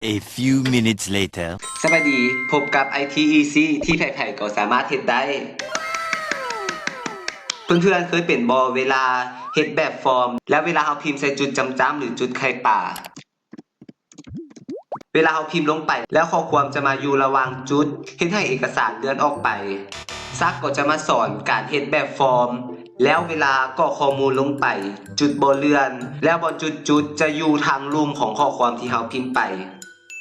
A few minutes later. ສະບາຍດີ, ພົບກັບ ໄອທີ ອີຊີ ທີ່ໃຜໆກໍສາມາດເຮັດໄດ້. ເພື່ອນໆເຄີຍເປັນບໍ່ ເວລາເຮັດແບບຟອມ ແລ້ວເວລາເຮົາພິມໃສ່ຈຸດຈ້ຳໆ ຫຼື ຈຸດໄຂ່ປາ ເວລາເຮົາພິມລົງໄປ ແລ້ວຂໍ້ຄວາມຈະມາຢູ່ລະຫວ່າງຈຸດ ເຮັດໃຫ້ເອກະສານເລື່ອນອອກໄປ. ສັກກໍຈະມາສອນການເຮັດແບບຟອມ ແລ້ວເວລາກອກຂໍ້ມູນລົງໄປ ຈຸດບໍ່ເລື່ອນ ແລ້ວບ່ອນຈຸດໆຈະຢູ່ທາງລຸ່ມຂອງຂໍ້ຄວາມທີ່ເຮົາພິມໄປ.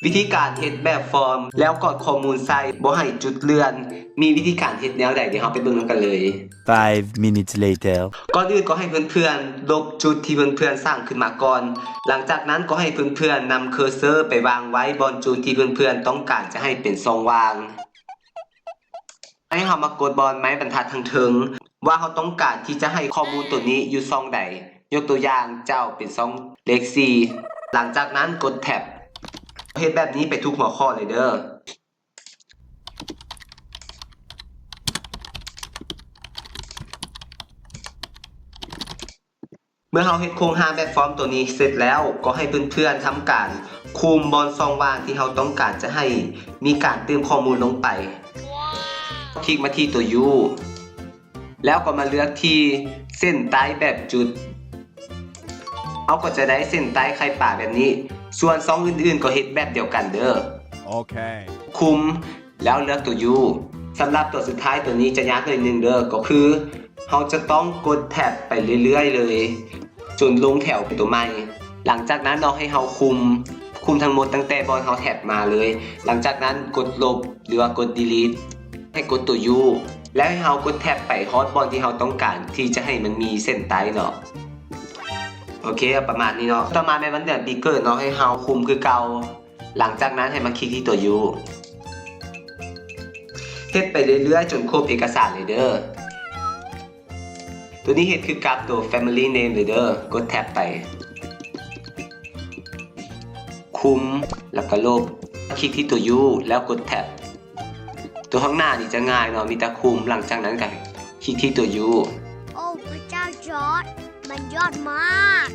ວິທີການເຮັດແບບຟອມ ແລ້ວກອກຂໍ້ມູນໃສ່ບໍ່ໃຫ້ຈຸດເລື່ອນ ມີວິທີການເຮັດແນວໃດ? ດຽວເຮົາໄປເບິ່ງນຳກັນເລີຍ. Five minutes later. ກ່ອນອື່ນກໍໃຫ້ເພື່ອນໆລົບຈຸດທີ່ເພື່ອນໆສ້າງຂຶ້ນມາກ່ອນ. ຫຼັງຈາກນັ້ນກໍໃຫ້ເພື່ອນໆນຳເຄີເຊີໄປວາງໄວ້ບ່ອນຈຸດທີ່ເພື່ອນໆຕ້ອງການຈະໃຫ້ເປັນຊ່ອງວ່າງ. ໃຫ້ເຮົາມາກົດບ່ອນໄມ້ບັນທັດທາງເທິງ ວ່າເຮົາຕ້ອງການທີ່ຈະໃຫ້ຂໍ້ມູນໂຕນີ້ຢູ່ຊ່ອງໃດ. ຍົກຕົວຢ່າງ ເຈົ້າເປັນຊ່ອງເລກສີ່. ຫຼັງຈາກນັ້ນກົດແທັບ. ເຮັດແບບນີ້ໄປທຸກຫົວຂໍ້ເລີຍເດີ້. ເມື່ອເຮົາເຮັດໂຄງຮ່າງແບບຟອມໂຕນີ້ເສັດແລ້ວ, ກໍໃຫ້ເພື່ອນໆທຳການຄຸມບ່ອນຊ່ອງວ່າງທີ່ເຮົາຕ້ອງການຈະໃຫ້ມີການຕື່ມຂໍ້ມູນລົງໄປ. ຄລິກມາທີ່ຕົວ U ແລ້ວກໍມາເລືອກທີ່ເສັ້ນໃຕ້ແບບຈຸດ. ເຮົາກໍຈະໄດ້ເສັ້ນໃຕ້ໄຂ່ປາແບບນີ້. ສ່ວນຊ່ອງອື່ນໆກໍເຮັດແບບດຽວກັນເດີ້. ໂອເຄ. ຄຸມ ແລ້ວເລືອກຕົວ U. ສຳລັບຕົວສຸດທ້າຍຕົວນີ້ຈະຍາກໜ້ອຍໜຶ່ງເດີ້ ກໍຄືເຮົາຈະຕ້ອງກົດແທັບໄປເລື້ອຍໆເລີຍ ຈົນລົງແຖວເປັນຕົວໃໝ່. ຫຼັງຈາກນັ້ນເນາະ ໃຫ້ເຮົາຄຸມ, ຄຸມທັງໝົດຕັ້ງແຕ່ບ່ອນເຮົາແທັບມາເລີຍ. ຫຼັງຈາກນັ້ນກົດລົບ ຫຼືວ່າກົດ delete. ໃຫ້ກົດຕົວ U ແລ້ວໃຫ້ເຮົາກົດແທັບໄປຮອດບ່ອນທີ່ເຮົາຕ້ອງການທີ່ຈະໃຫ້ມັນມີເສັ້ນໃຕ້ເນາະ. ໂອເຄ ປະມານນີ້ເນາະ. ຕໍ່ມາແມ່ນວັນເດືອນປີເກີດເນາະ, ໃຫ້ເຮົາຄຸມຄືເກົ່າ. ຫຼັງຈາກນັ້ນໃຫ້ມາຄລິກທີ່ຕົວ U. ເຮັດໄປເລື້ອຍໆຈົນຄົບເອກະສານເລີຍເດີ້. ຕົວນີ້ເຮັດຄືກັບຕົວ Family Name ເລີຍເດີ້. ກົດແທັບໄປ. ຄຸມ ແລ້ວກໍລົບ. ຄລິກທີ່ຕົວ U ແລ້ວກົດແທັບ. ຕົວຂ້າງໜ້ານີ້ຈະງ່າຍເນາະ, ມີແຕ່ຄຸມ. ຫຼັງຈາກນັ້ນກໍຄລິກທີ່ຕົວ U. ໂອ້ ພະເຈົ້າຈອດ, ມັນຍອດມາກ.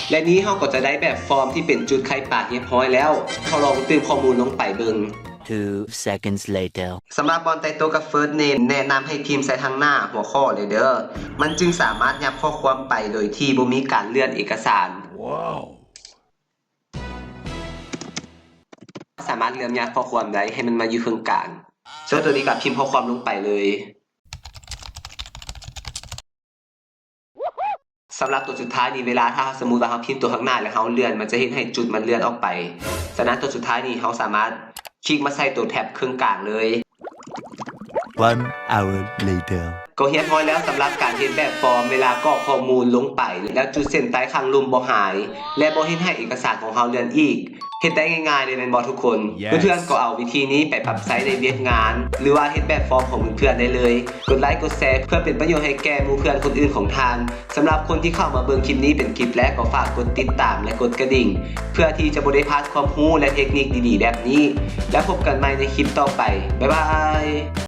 ແລະນີ້ເຮົາກໍຈະໄດ້ແບບຟອມທີ່ເປັນຈຸດໄຂ່ປາຮຽບຮ້ອຍແລ້ວ. ເຮົາລອງຕື່ມຂໍ້ມູນລົງໄປເບິ່ງ. Two seconds later. ສຳລັບບ່ອນໄຕໂຕກັບ First Name ແນະນຳໃຫ້ພິມໃສ່ທາງໜ້າຫົວຂໍ້ເລີຍເດີ້. ມັນຈຶ່ງສາມາດຫຍັບຂໍ້ຄວາມໄປໂດຍທີ່ບໍ່ມີການເລື່ອນເອກະສານ. ສາມາດເລື່ອນຫຍັບຂໍ້ຄວາມໄດ້ ໃຫ້ມັນມາຢູ່ເຄິ່ງກາງ. ສ່ວນຕົວນີ້ກໍພິມຂໍ້ຄວາມລົງໄປເລີຍ. ສຳລັບຕົວສຸດທ້າຍນີ້ ເວລາຖ້າສົມມຸດວ່າເຮົາພິມຕົວຂ້າງໜ້າແລ້ວເຮົາເລື່ອນ ມັນຈະເຮັດໃຫ້ຈຸດມັນເລື່ອນອອກໄປ. ສະນັ້ນຕົວສຸດທ້າຍນີ້ເຮົາສາມາດຄລິກມາໃສ່ຕົວແທັບເຄິ່ງກາງເລີຍ. One hour later. ກໍຮຽບຮ້ອຍແລ້ວສຳລັບການເຮັດແບບຟອມ ເວລາກອກຂໍ້ມູນລົງໄປ ແລ້ວຈຸດເສັ້ນໃຕ້ຂ້າງລຸ່ມບໍ່ຫາຍ ແລະບໍ່ເຮັດໃຫ້ເອກະສານຂອງເຮົາເລື່ອນອີກ. ເຮັດໄດ້ງ່າຍໆເລີຍແມ່ນບໍ່ທຸກຄົນ? Yes. ເພື່ອນໆກໍເອົາວິທີນີ້ໄປປັບໃຊ້ໃນວຽກງານ ຫຼືວ່າເຮັດແບບຟອມຂອງເພື່ອນໆໄດ້ເລີຍ. ກົດໄລກົດແຊເພື່ອເປັນປະໂຫຍດໃຫ້ແກ່ໝູ່ເພື່ອນຄົນອື່ນຂອງທ່ານ. ສຳລັບຄົນທີ່ເຂົ້າມາເບິ່ງຄລິບນີ້ເປັນຄລິບແລກ ກໍຝາກກົດຕິດຕາມ ແລະ ກົດກະດິ່ງ ເພື່ອທີ່ຈະບໍ່ໄດ້ພາດຄວາມຮູ້ ແລະ ເທັກນິກດີໆແບບນີ້. ແລ້ວພົບກັນໃໝ່ໃນຄລິບຕໍ່ໄປ. ບາຍບາຍ.